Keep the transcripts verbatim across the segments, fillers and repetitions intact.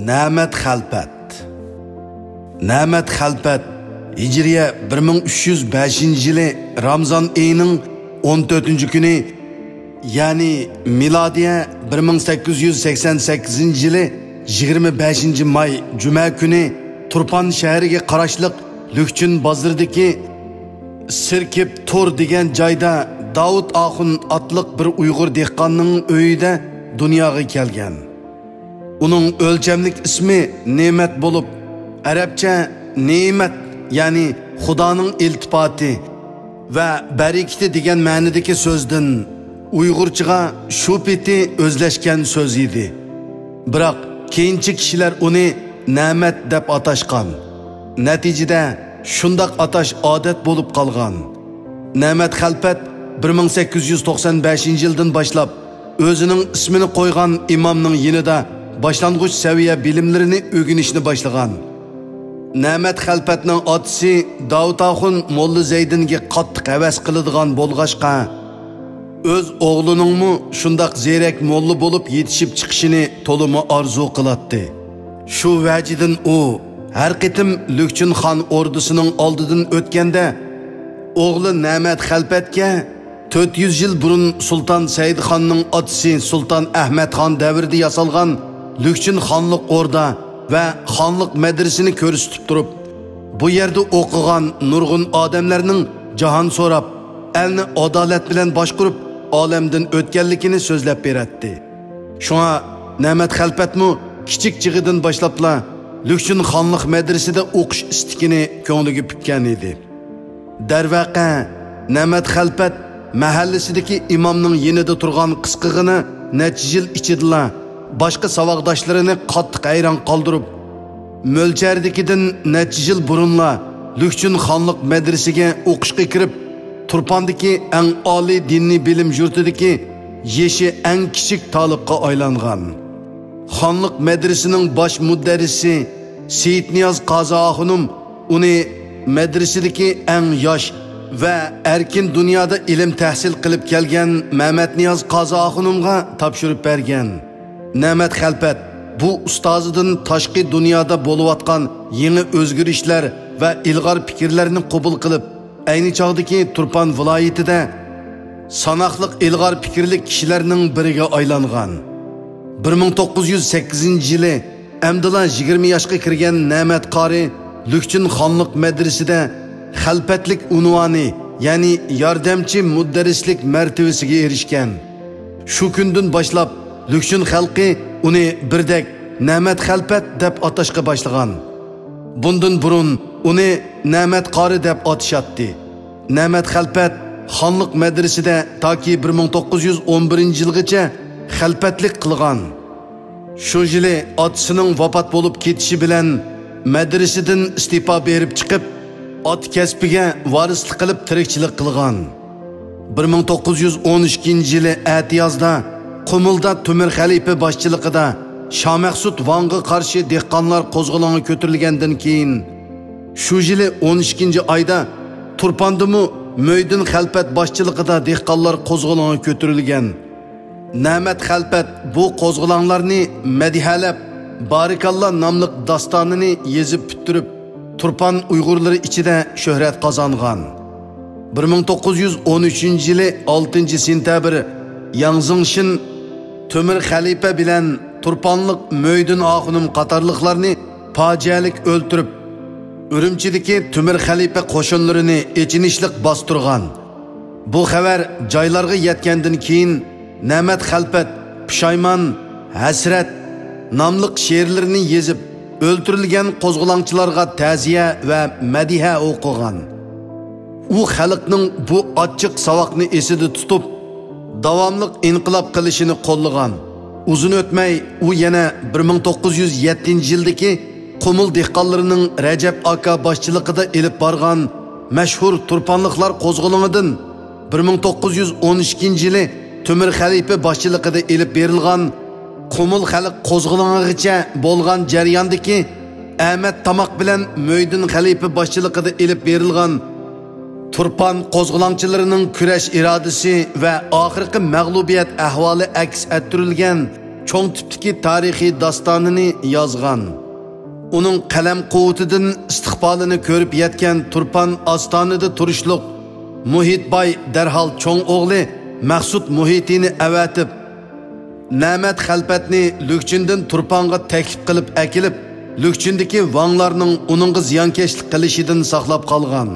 نەمەت خەلپەت. نەمەت خەلپەت ھىجرىيە بىر مىڭ ئۈچ يۈز بەشىنچى يىلى رامزان ئېيىنىڭ ئون تۆتىنچى كۈنى، يەنى مىلادىيە بىر مىڭ سەككىز يۈز سەكسەن سەككىزىنچى يىلى يىگىرمە بەشىنچى ماي جۈمە كۈنى تۇرپان شەھىرىگە قاراشلىق لۈكچۈن بازىرىدىكى سىركىپ تور دېگەن جايدا داۋۇت ئاخۇن ئاتلىق بىر ئۇيغۇر دېھقاننىڭ ئۆيىدە دۇنياغا كەلگەن. ئۇنىڭ ئۆلچەملىك ئىسمى نېمەت بولۇپ، ئەرەبچە نېمەت، يەنى خۇدانىڭ ئىلتىپاتى ۋە بەرىكىتى دېگەن مەنىدىكى سۆزدىن، ئۇيغۇرچىغا شۇ پېتى ئۆزلەشكەن سۆز ئىدى. بىراق كېيىنچە كىشىلەر ئۇنى نەمەت دەپ ئاتاشقان. نەتىجىدە شۇنداق ئاتاش ئادەت بولۇپ قالغان. نەمەت خەلپەت بىر مىڭ سەككىز يۈز توقسان بەشىنچى يىلدىن باشلاپ ئۆزىنىڭ ئىسمىنى قويغان ئىمامنىڭ يېنىدا باشلانغۇچ سەۋىيە بىلىملىرىنى ئۆگىنىشنى باشلىغان. نەمەت خەلپەتنىڭ ئاتىسى داۋۇت ئاخۇن موللا زەيدىنگە قاتتىق ھەۋەس قىلىدىغان بولغاچقا، ئۆز ئوغلىنىڭمۇ شۇنداق زېرەك موللا بولۇپ يېتىشىپ چىقىشىنى تولىمۇ ئارزۇ قىلاتتى. شۇ ۋەجىدىن ئۇ ھەر قېتىم لۈكچۈن خان ئوردىسىنىڭ ئالدىدىن ئۆتكەندە، ئوغلى نەمەت خەلپەتكە تۆت يۈز يىل بۇرۇن سۇلتان سەئىدخاننىڭ ئاتىسى سۇلتان ئەھمەتخان دەۋرىدە ياسالغان لۈكچۈن خانلىق ئوردا ۋە خانلىق مەدرىسىنى كۆرسىتىپ تۇرۇپ، بۇ يەردە ئوقۇغان نۇرغۇن ئادەملەرنىڭ جاھان سوراپ، ئەلنى ئادالەت بىلەن باشقۇرۇپ، ئالەمدىن ئۆتكەنلىكىنى سۆزلەپ بېرەتتى. شۇڭا نەمەت خەلپەتمۇ كىچىك چېغىدىن باشلاپلا لۈكچۈن خانلىق مەدرىسىدە ئوقۇش ئىستىكىنى كۆڭلىگە پۈككەن ئىدى. دەرۋەقە، نەمەت خەلپەت مەھەللىسىدىكى ئىمامنىڭ يېنىدا تۇرغان قىسقىغىنە نەچچە يىل ئىچىدىلا باشقا ساۋاقداشلىرىنى قاتتىق ھەيران قالدۇرۇپ، مۆلچەردىكىدىن نەچچە يىل بۇرۇنلا لۈكچۈن خانلىق مەدرىسىگە ئوقۇشقا كىرىپ، تۇرپاندىكى ئەڭ ئالىي دىنىي بىلىم يۇرتىدىكى يېشى ئەڭ كىچىك تالىپقا ئايلانغان. خانلىق مەدرىسىنىڭ باش مۇدەررىسى سېيىتنىياز قازى ئاخۇنۇم ئۇنى مەدرىسىدىكى ئەڭ ياش ۋە ئەركىن دۇنيادا ئىلىم تەھسىل قىلىپ كەلگەن مەمەتنىياز قازى ئاخۇنۇمغا تاپشۇرۇپ بەرگەن. نەمەت خەلپەت بۇ ئۇستازىدىن تاشقى دۇنيادا بولۇۋاتقان يېڭى ئۆزگىرىشلەر ۋە ئىلغار پىكىرلەرنى قوبۇل قىلىپ، ئەينى چاغدىكى تۇرپان ۋىلايىتىدە ساناقلىق ئىلغار پىكىرلىك كىشىلەرنىڭ بىرىگە ئايلانغان. بىر مىڭ توققۇز يۈز سەككىزىنچى يىلى ئەمدىلا يىگىرمە ياشقا كىرگەن نەمەت قارى لۈكچۈن خانلىق مەدرىسىدە خەلپەتلىك ئۇنۋانى، يەنى ياردەمچى مۇدەررىسلىك مەرتىۋىسىگە ئېرىشكەن. شۇ كۈندىن باشلاپ لۈكچۈن خەلقى ئۇنى بىردەك نەمەت خەلپەت دەپ ئاتاشقا باشلىغان. بۇندىن بۇرۇن ئۇنى نەمەت قارى دەپ ئاتىشاتتى. نەمەت خەلپەت خانلىق مەدرىسىدە تاكى بىر مىڭ توققۇز يۈز ئون بىرىنچى يىلغىچە خەلپەتلىك قىلغان. شۇ يىلى ئاتىسىنىڭ ۋاپات بولۇپ كېتىشى بىلەن مەدرىسىدىن ئىستېپا بېرىپ چىقىپ، ئاتا كەسپىگە ۋارىسلىق قىلىپ تىرىكچىلىك قىلغان. بىر مىڭ توققۇز يۈز ئون ئىككىنچى يىلى ئەتىيازدا قۇمۇلدا تۆمۈر خەلىپە باشچىلىقىدا شامەخسۇت ۋاڭغا قارشى دېھقانلار قوزغىلىڭى كۆتۈرۈلگەندىن كېيىن، شۇ يىلى ئون ئىككىنچى ئايدا تۇرپاندىمۇ مۆيدىن خەلپەت باشچىلىقىدا دېھقانلار قوزغىلىڭى كۆتۈرۈلگەن. نەمەت خەلپەت بۇ قوزغىلاڭلارنى مەدھىيەلەپ، بارىكاللا ناملىق داستانىنى يېزىپ پۈتتۈرۈپ، تۇرپان ئۇيغۇرلىرى ئىچىدە شۆھرەت قازانغان. بىر مىڭ توققۇز يۈز ئون ئۈچىنچى يىلى ئالتىنچى سېنتەبىر ياڭ زېڭشىن تۆمۈر خەلىپە بىلەن تۇرپانلىق مۆيدۈن ئاخۇنۇم قاتارلىقلارنى پاجىئەلىك ئۆلتۈرۈپ، ئۈرۈمچىدىكى تۆمۈر خەلىپە قوشۇنلىرىنى ئېچىنىشلىق باستۇرغان. بۇ خەۋەر جايلارغا يەتكەندىن كېيىن، نەمەت خەلپەت پۇشايمان، ھەسرەت ناملىق شېئىرلىرىنى يېزىپ، ئۆلتۈرۈلگەن قوزغىلاڭچىلارغا تەزىيە ۋە مەدھىيە ئوقۇغان. ئۇ خەلقنىڭ بۇ ئاچچىق ساۋاقنى ئېسىدە تۇتۇپ، داۋاملىق ئىنقىلاب قىلىشىنى قوللىغان. ئۇزۇن ئۆتمەي، ئۇ يەنە بىر مىڭ توققۇز يۈز يەتتىنچى يىلدىكى قۇمۇل دېھقانلىرىنىڭ رەجەپ ئاكا باشچىلىقىدا ئېلىپ بارغان مەشھۇر تۇرپانلىقلار قوزغىلىڭىدىن بىر مىڭ توققۇز يۈز ئون ئىككىنچى يىلى تۆمۈر خەلىپە باشچىلىقىدا ئېلىپ بېرىلغان قۇمۇل خەلق قوزغىلىڭىغىچە بولغان جەرياندىكى ئەمەت تاماق بىلەن مۆيدىن خەلىپە باشچىلىقىدا ئېلىپ بېرىلغان تۇرپان قوزغىلاڭچىلىرىنىڭ كۈرەش ئىرادىسى ۋە ئاخىرقى مەغلۇبىيەت ئەھۋالى ئەكس ئەتتۈرۈلگەن چوڭ تىپتىكى تارىخىي داستانىنى يازغان. ئۇنىڭ قەلەم قۇۋۋىتىدىن ئىستىقبالىنى كۆرۈپ يەتكەن تۇرپان ئاستانىدا تۇرۇشلۇق مۇھىت باي دەرھال چوڭ ئوغلى مەخسۇت مۇھىتىنى ئەۋەتىپ، نەمەت خەلپەتنى لۈكچىندىن تۇرپانغا تەكلىپ قىلىپ ئەكېلىپ، لۈكچىندىكى ۋاڭلارنىڭ ئۇنىڭغا زىيانكەشلىك قىلىشىدىن ساقلاپ قالغان.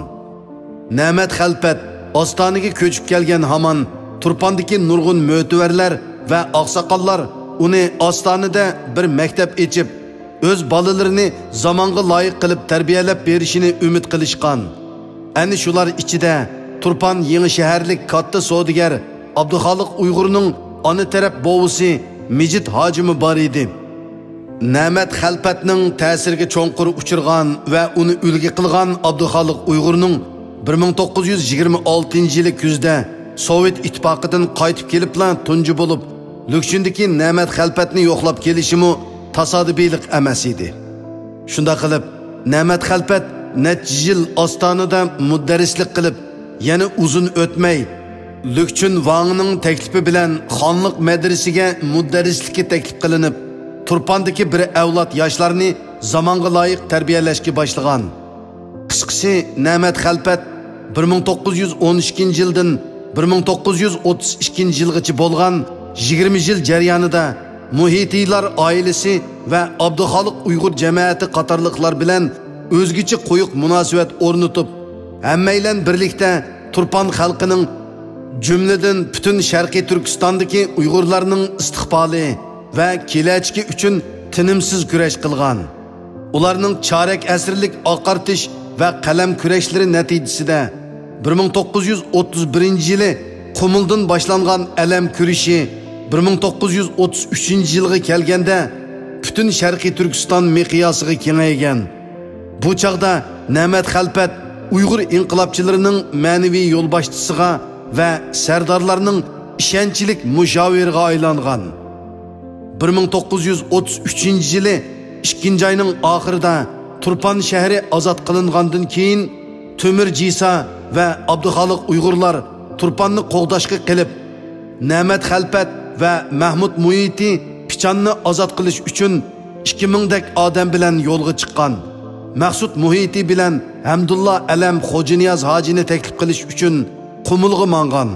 نەمەت خەلپەت ئاستانىگە كۆچۈپ كەلگەن ھامان، تۇرپاندىكى نۇرغۇن مۆتىۋەرلەر ۋە ئاقساقاللار ئۇنى ئاستانىدە بىر مەكتەپ ئېچىپ، ئۆز بالىلىرىنى زامانغا لايىق قىلىپ تەربىيەلەپ بېرىشىنى ئۈمىد قىلىشقان. ئەنە شۇلار ئىچىدە تۇرپان يېڭى شەھەرلىك كاتتا سودىگەر ئابدۇخالىق ئۇيغۇرنىڭ ئانا تەرەپ بوۋىسى مىجىت ھاجىمۇ بار ئىدى. نەمەت خەلپەتنىڭ تەسىرىگە چوڭقۇر ئۇچرىغان ۋە ئۇنى ئۈلگە قىلغان ئابدۇخالىق ئۇيغۇرنىڭ بىر مىڭ توققۇز يۈز يىگىرمە ئالتىنچى يىلى كۈزدە سوۋېت ئىتتىپاقىدىن قايتىپ كېلىپلا تۇنجى بولۇپ، لۈكچىندىكى نەمەت خەلپەتنى يوقلاپ كېلىشىمۇ تاسادىپىيلىق ئەمەس ئىدى. شۇنداق قىلىپ، نەمەت خەلپەت نەچچە يىل ئاستانىدا مۇدەررىسلىك قىلىپ، يەنە ئۇزۇن ئۆتمەي، لۈكچۈن ۋاڭنىڭ تەكلىپى بىلەن خانلىق مەدرىسىگە مۇدەررىسلىككە تەكلىپ قىلىنىپ، تۇرپاندىكى بىر ئەۋلاد ياشلارنى زامانغا لايىق تەربىيەلەشكە باشلىغان. قىسقىسى، نەمەت خەلپەت بىر مىڭ توققۇز يۈز ئون ئىككىنچى يىلدىن بىر مىڭ توققۇز يۈز ئوتتۇز ئىككىنچى يىلغىچە بولغان يىگىرمە يىل جەريانىدا مۇھىتىلار ئائىلىسى ۋە ئابدۇخالىق ئۇيغۇر جەمەتى قاتارلىقلار بىلەن ئۆزگىچە قويۇق مۇناسىۋەت ئورنىتىپ، ھەممەيلەن بىرلىكتە تۇرپان خەلقىنىڭ، جۈملىدىن پۈتۈن شەرقىي تۈركىستاندىكى ئۇيغۇرلارنىڭ ئىستىقبالى ۋە كېلەچىكى ئۈچۈن تىنىمسىز كۈرەش قىلغان. ئۇلارنىڭ چارەك ئەسىرلىك ئاقارتىش ۋە قەلەم كۈرەشلىرى نەتىجىسىدە، بىر مىڭ توققۇز يۈز ئوتتۇز بىرىنچى يىلى قۇمۇلدىن باشلانغان ئەلەم كۈرىشى بىر مىڭ توققۇز يۈز ئوتتۇز ئۈچىنچى يىلغا كەلگەندە، پۈتۈن شەرقىي تۈركىستان مىقياسىغا كېڭەيگەن. بۇ چاغدا نەمەت خەلپەت ئۇيغۇر ئىنقىلابچىلىرىنىڭ مەنىۋى يولباشچىسىغا ۋە سەردارلارنىڭ ئىشەنچلىك مۇشاۋىرىغا ئايلانغان. بىر مىڭ توققۇز يۈز ئوتتۇز ئۈچىنچى يىلى ئىككىنچى ئاينىڭ ئاخىرىدا تۇرپان شەھىرى ئازاد قىلىنغاندىن كېيىن، تۆمۈر جىسا ۋە ئابدۇخالىق ئۇيغۇرلار تۇرپاننى قوغداشقا قېلىپ، نەمەت خەلپەت ۋە مەھمۇد مۇھىتى پىچاننى ئازاد قىلىش ئۈچۈن ئىككى مىڭدەك ئادەم بىلەن يولغا چىققان. مەخسۇت مۇھىتى بىلەن ھەمدۇللا ئەلەم خوجانىياز ھاجىنى تەكلىپ قىلىش ئۈچۈن قۇمۇلغا ماڭغان.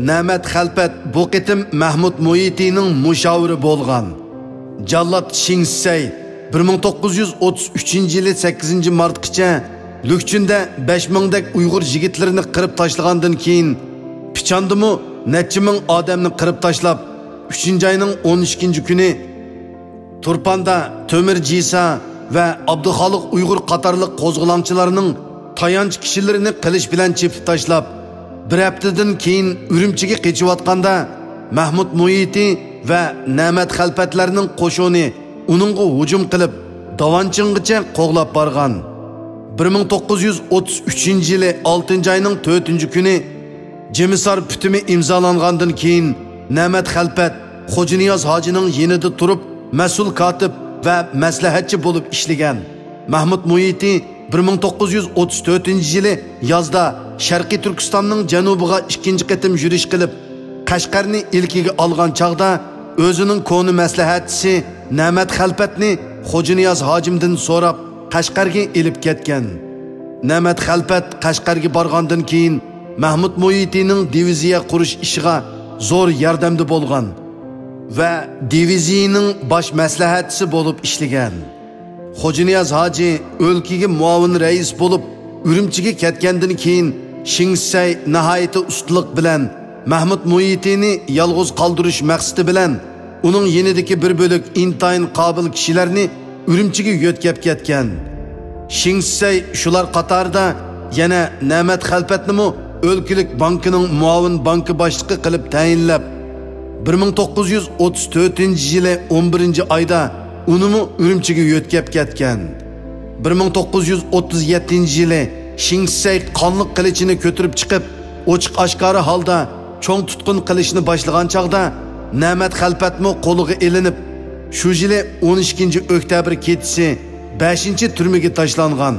نەمەت خەلپەت بۇ قېتىم مەھمۇد مۇھىتىنىڭ مۇشاۋىرى بولغان. جاللات شىڭسەي بىر مىڭ توققۇز يۈز ئوتتۇز ئۈچىنچى يىلى سەككىزىنچى مارتقىچە لۈكچۈندە بەش مىڭدەك ئۇيغۇر يىگىتلىرىنى قىرىپ تاشلىغاندىن كېيىن، پىچاندىمۇ نەچچە مىڭ ئادەمنى قىرىپ تاشلاپ، ئۈچىنچى ئاينىڭ ئون ئىككىنچى كۈنى تۇرپاندا تۆمۈر جىسا ۋە ئابدۇخالىق ئۇيغۇر قاتارلىق قوزغىلاڭچىلارنىڭ تايانچ كىشىلىرىنى قىلىچ بىلەن چېپىپ تاشلاپ، بىر ھەپتىدىن كېيىن ئۈرۈمچىگە قېچىۋاتقاندا، مەھمۇد مۇھىتى ۋە نەمەت خەلپەتلەرنىڭ قوشۇنى ئۇنىڭغا ھۇجۇم قىلىپ، داۋانچىڭغىچە قوغلاپ بارغان. بىر مىڭ توققۇز يۈز ئوتتۇز ئۈچىنچى يىلى ئالتىنچى ئاينىڭ تۆتىنچى كۈنى جىمىسار پۈتۈمى ئىمزالانغاندىن كېيىن، نەمەت خەلپەت خوجانىياز ھاجىنىڭ يېنىدا تۇرۇپ، مەسئۇل كاتىپ ۋە مەسلىھەتچى بولۇپ ئىشلىگەن. مەھمۇد مۇھىتى بىر مىڭ توققۇز يۈز ئوتتۇز تۆتىنچى يىلى يازدا شەرقىي تۈركىستاننىڭ جەنۇبىغا ئىككىنچى قېتىم يۈرۈش قىلىپ، قەشقەرنى ئىلكىگە ئالغان چاغدا، ئۆزىنىڭ كونا مەسلىھەتچىسى نەمەت خەلپەتنى خوجانىياز ھاجىمدىن سوراپ، قەشقەرگە ئېلىپ كەتكەن. نەمەت خەلپەت قەشقەرگە بارغاندىن كېيىن، مەھمۇد مۇھىتىنىڭ دىۋىزىيە قۇرۇش ئىشىغا زور ياردەمدە بولغان ۋە دىۋىزىيىنىڭ باش مەسلىھەتچىسى بولۇپ ئىشلىگەن. خوجانىياز ھاجى ئۆلكىگە مۇئاۋىن رەئىس بولۇپ ئۈرۈمچىگە كەتكەندىن كېيىن، شىڭسەي ناھايىتى ئۇستىلىق بىلەن مەھمۇد مۇھىتىنى يالغۇز قالدۇرۇش مەقسىتى بىلەن ئۇنىڭ يېنىدىكى بىر بۆلەك ئىنتايىن قابىل كىشىلەرنى ئۈرۈمچىگە يۆتكەپ كەتكەن. شىڭسەي شۇلار قاتارىدا يەنە نەمەت خەلپەتنىمۇ ئۆلكىلىك بانكىنىڭ مۇئاۋىن بانكا باشلىقى قىلىپ تەيىنلەپ، بىر مىڭ توققۇز يۈز ئوتتۇز تۆتىنچى يىلى ئون بىرىنچى ئايدا ئۇنىمۇ ئۈرۈمچىگە يۆتكەپ كەتكەن. بىر مىڭ توققۇز يۈز ئوتتۇز يەتتىنچى يىلى شىڭسەي قانلىق قىلىچىنى كۆتۈرۈپ چىقىپ، ئوچۇق ئاشكارا ھالدا چوڭ تۇتقۇن قىلىشنى باشلىغان چاغدا، نەمەت خەلپەتمۇ قولىغا ئېلىنىپ، شۇ يىلى ئون ئىككىنچى ئۆكتەبىر كېچىسى بەشىنچى تۈرمىگە تاشلانغان.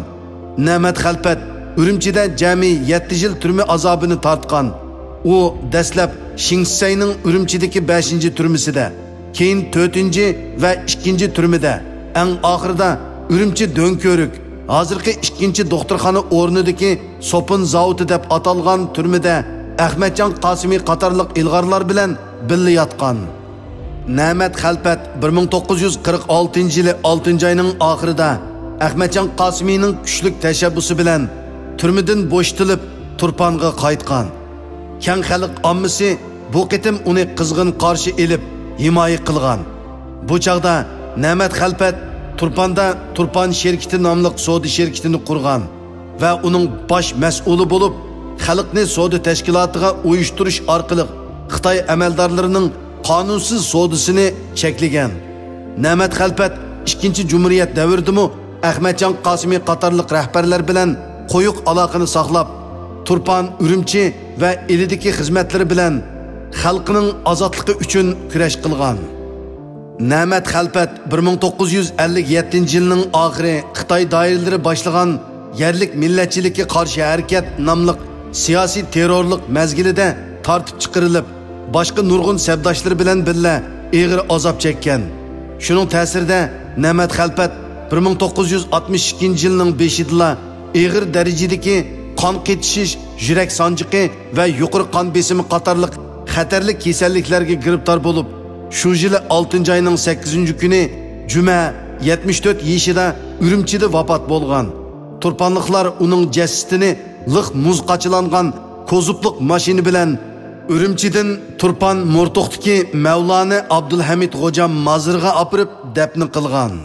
نەمەت خەلپەت ئۈرۈمچىدە جەمئىي يەتتە يىل تۈرمە ئازابىنى تارتقان. ئۇ دەسلەپ شىڭسەينىڭ ئۈرۈمچىدىكى بەشىنچى تۈرمىسىدە، كېيىن تۆتىنچى ۋە ئىككىنچى تۈرمىدە، ئەڭ ئاخىرىدا ئۈرۈمچى دۆڭكۆۋرۈك، ھازىرقى ئىككىنچى دوختۇرخانا ئورنىدىكى سوپۇن زاۋۇتى دەپ ئاتالغان تۈرمىدە ئەخمەتجان قاسىمى قاتارلىق ئىلغارلار بىلەن بىللە ياتقان. نەمەت خەلپەت بىر مىڭ توققۇز يۈز قىرىق ئالتىنچى يىلى ئالتىنچى ئاينىڭ ئاخىرىدا ئەخمەتجان قاسىمىنىڭ كۈچلۈك تەشەببۇسى بىلەن تۈرمىدىن بوشىتىلىپ، تۇرپانغا قايتقان. كەڭ خەلق ئاممىسى بۇ قېتىم ئۇنى قىزغىن قارشى ئېلىپ، ھىمايە قىلغان. بۇ چاغدا نەمەت خەلپەت تۇرپاندا تۇرپان شىركىتى ناملىق سودا شىركىتىنى قۇرغان ۋە ئۇنىڭ باش مەسئۇلى بولۇپ، خەلقنى سودا تەشكىلاتىغا ئۇيۇشتۇرۇش ئارقىلىق خىتاي ئەمەلدارلىرىنىڭ قانۇنسىز سودىسىنى چەكلىگەن. نەمەت خەلپەت ئىككىنچى جۇمھۇرىيەت دەۋرىدىمۇ ئەخمەتجان قاسىمى قاتارلىق رەھبەرلەر بىلەن قويۇق ئالاقىنى ساقلاپ، تۇرپان، ئۈرۈمچى ۋە ئىلىدىكى خىزمەتلىرى بىلەن خەلقنىڭ ئازادلىقى ئۈچۈن كۈرەش قىلغان. نەمەت خەلپەت بىر مىڭ توققۇز يۈز ئەللىك يەتتىنچى يىلنىڭ ئاخىرى خىتاي دائىرىلىرى باشلىغان يەرلىك مىللەتچىلىككە قارشى ھەرىكەت ناملىق سىياسىي تېررورلۇق مەزگىلىدە تارتىپ چىقىرىلىپ، باشقا نۇرغۇن سەپداشلىرى بىلەن بىللە ئېغىر ئازاب چەككەن. شۇنىڭ تەسىرىدە نەمەت خەلپەت بىر مىڭ توققۇز يۈز ئاتمىش ئىككىنچى يىلنىڭ بېشىدىلا ئېغىر دەرىجىدىكى قان قېتىشىش، يۈرەك سانجىقى ۋە يۇقىرى قان بېسىمى قاتارلىق خەتەرلىك كېسەللىكلەرگە گىرىپتار بولۇپ، شۇ يىلى ئالتىنچى ئاينىڭ سەككىزىنچى كۈنى جۈمە يەتمىش تۆت يېشىدا ئۈرۈمچىدە ۋاپات بولغان. تۇرپانلىقلار ئۇنىڭ جەسىتىنى لىق مۇز قاچىلانغان كوزۇپلۇق ماشىنا بىلەن ئۈرۈمچىدىن تۇرپان مورتۇقتىكى مەۋلانە ئابدۇلھەمىد غوجا مازىرىغا ئاپىرىپ دەپنە قىلغان.